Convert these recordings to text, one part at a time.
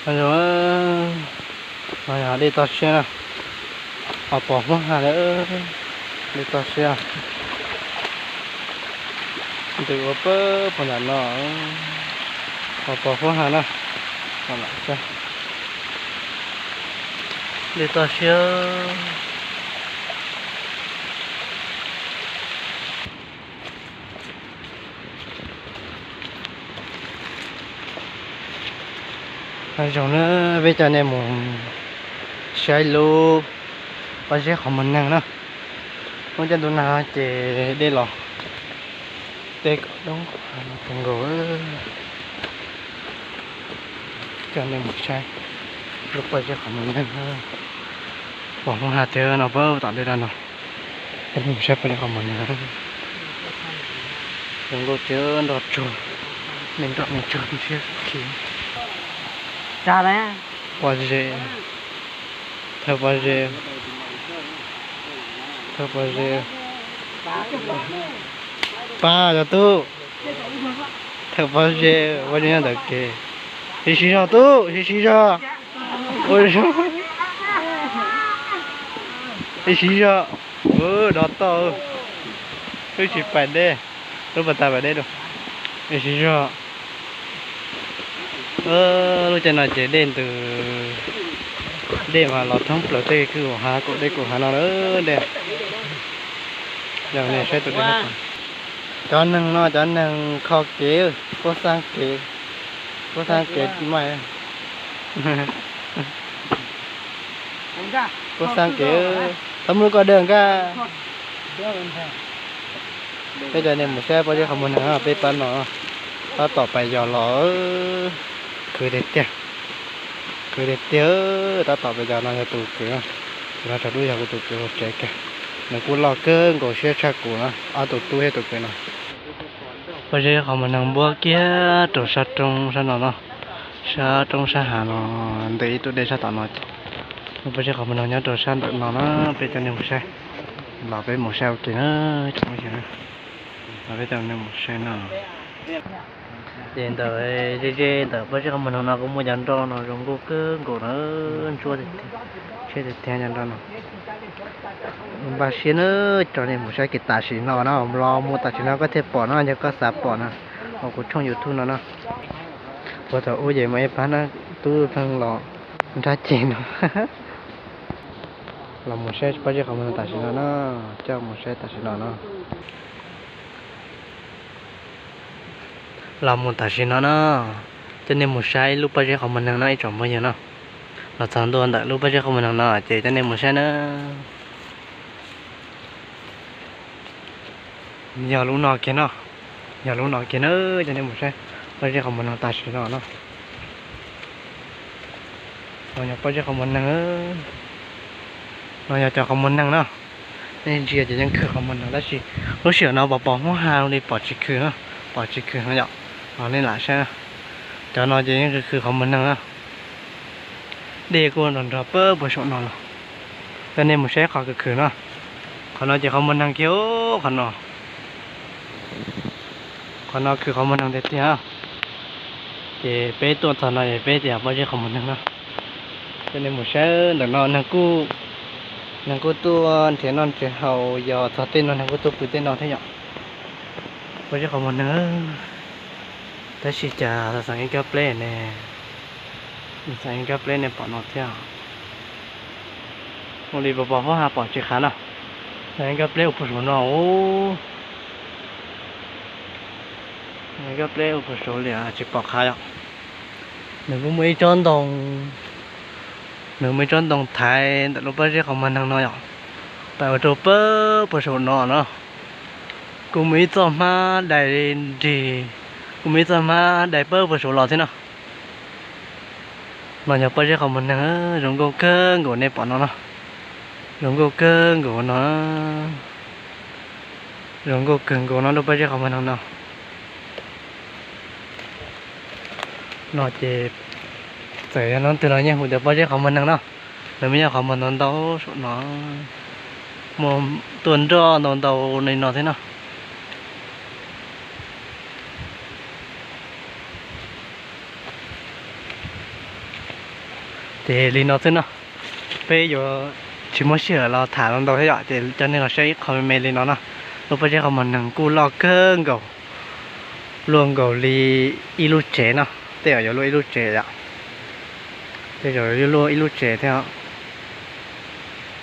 Zoo, no yog dej toj siab na, ho pos Hmoob Has lawm, dej toj siab, ntws ua pab puag nram no, ho pos Hmoob Has na, dej toj siab. Zoo na, peb coj nej mus saib lub pob zeb qhov muag neeg na. Lub caij ntuj nag ces dej los, dej kom doob nkaus. Coj nej mus saib lub pob zeb qhov muag neeg, pos Hmoob Has tiag no, pab tom dej daj no. Coj nej mus saib pob zeb qhov muag neeg. Zoo nkauj tiag, nroj tsuag, me nroj me tsuag siab khiv. Pob zeb, thawj pob zeb, thawj pob zeb. Pab yog tub, thawj pob zeb, pob zeb nyob ntawm kev. Siv siv zog tub, siv siv zog. Siv siv zog. Dov toj, wb tsis pais deb, lub pas tas pais deb dua. Siv siv zog. Lub caij no ces dej ntws, dej mas los thoob plaws tej kwj hav, kaum dej kaum hav no lawm dej. Yog nej saib tus dej, cov neeg no cov neeg kho kev, puab xaab kev, puab xaab kev mas, puab xaab kev, txhob muab lub koj dawj nkaj. Peb coj nej mus saib pob zeb qhov muag neeg, peb pab no tab tom pais yos los, khwv tiag tiag, khwv tiag tiag, tab tom pais yos no yog tus kwv, tus no tshav dub yog kuv tus kwv hauv tsev kiag, nws kuj loj kawg nkaus siab tshaj kuv na, ob tug tub thiab tus kwv no. Pob zeb qhov muag neeg npuab kiag rau sab roob sab no no, sab roob sab hav no, ntws ib tug dej sab tom no. Pob zeb qhov muag neeg nyob rau sab ntawm no na, peb coj nej mus saib, los peb mus saib ua ke na, cov phooj ywg, los peb coj nej mus saib no. Ces ntawm ze ze ntawm pob zeb qhov muag neeg no kuj muaj cov nroj no zoo nkauj kawg nkaus na, ntsuab tiag tiag, ntsuab tiag tiag cov nroj no. Npaj siab na, coj nej mus saib kev tam sim no na, los mus tam sim no koj thiaj pom no, yog koj xav pom na, hauv kuv tshooj YouTube no na. Puag thaum ub ces muaj ib pab na, tub pheej los nrab ceg no. Los mus saib pob zeb qhov muag neeg tam sim no na, coj mus saib tam sim no na. Los mus tam sim no na, coj nej mus saib lub pob zeb qhov muag neeg no ib tsoom phooj ywg na. Los txog ntua ntawm lub pob zeb qhov muag neeg no ces coj nej mus saib na. Yog lub no kiag no, yog lub no kiag na, coj nej mus saib pob zeb qhov muag neeg tam sim no na. No yog pob zeb qhov muag neeg, no yog cov qhov muag neeg na. Nej ntsia ces yeej khwv qhov muag neeg tab sis lub sij hawm no pos pos Hmoob Has li pom tsis khwv na, pom tsis khwv no yom. Los nej lam saib, cov no ces yeej khwv qhov muag neeg na. Dej kuj nrog nrog pab puag saum no los. Coj nej mus saib qhov khwv khwv no. Qhov no ces qhov muag neeg kiag qhov no. Qhov no khwv qhov muag neeg tiag tiag. Ces peb tuaj txog no es peb tias pob zeb qhov muag neeg no. Coj nej mus saib ntawm no neeg kuj, neeg kuj tuaj nrhiav noj nrhiav haus, yog txog tej no neeg kuj tuaj pw tej no thiab yom. Pob zeb qhov muag neeg, tab sis cas xeem Ib Kab Pleb ne, xeem Ib Kab Pleb ne pom no thiab. Ua li pos pos Hmoob Has pom tsis qhav no, xeem Ib Kab Pleb ua puag saum no. Ib Kab Pleb ua puag saum li tsis pom qhav yom. Nws kuj muaj ib tsob ntoo, nws muaj ib tsob ntoo thaiv ntawm lub pob zeb qhov muag neeg no yom, pab ua rau pab puag saum no no. Kuj muaj ib txoj hmab dai nrig, kuj muaj ib txoj hmab dai pab puag saum los thiab no. No yog pob zeb qhov muag neeg zoo nkauj kawg nkaus nej pom no no. Zoo nkauj kawg nkaus no. Zoo nkauj kawg nkaus no lub pob zeb qhov muag neeg no. No ces txawm yog hnub twg los yeej hu tias pob zeb qhov muag neeg no. Nws muaj qhov muag ntau ntau saum no, muaj tuaj nroj ntau ntau li no thiab no. Ces li no xwb no, peb yuav tsis muaj sij hawm los tham ntau thiab yom, ces coj nej los saib ib qho me me li no no. Lub pob zeb qhov muag neeg kuj loj kawg nkaus, luaj nkaus li ib lub tsev no, tej zaum yuav luaj ib lub tsev yom. Tej zaum yuav luaj ib lub tsev thiab.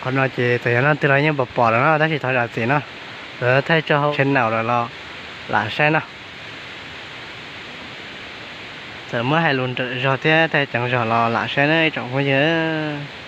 Qhov no ces txawm yog leej twg los yeej pom pom lawm no, tab sis thov zam txim no, lawv thaij tso hauv channel lawm los lam saib no. Txawm muab hais lus nrawm zog thiab thaij ceev zog los lam saib na ib tsoom phooj ywg.